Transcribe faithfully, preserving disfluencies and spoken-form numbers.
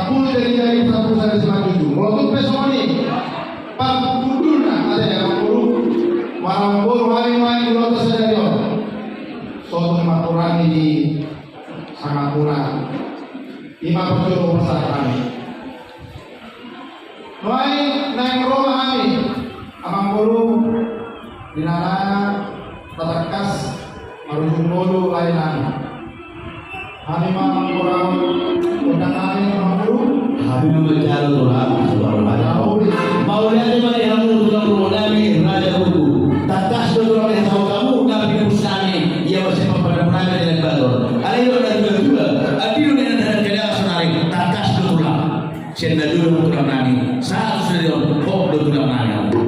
Pul dari dari satu dari satu. Molo tung pe songon i, pangkudulna ate, amangboru, marambol hami ma di ulos sadari on. Sotung mangkurangi di sangapura. Ima pacuro pasahat hami. Nuaeng naeng ro ma hami, amangboru, di na tatangkas marujung ngolu lae nami. Hami ma mangkorahon gondang nami, amangboru. Hami ma manjalo, tulang. Mauliate ma di hamu, tulang, tulang nami, raja buku. Tangkas do, tulang, di hamu, hamu na pinus nami, ia masih pampada pernah di Lembator. Alai do na dua-dua, adil do na dua-dua, sonari, tangkas do, tulang. Sian na dulu, tulang nami, sahat sudah, hop do, tulang nami.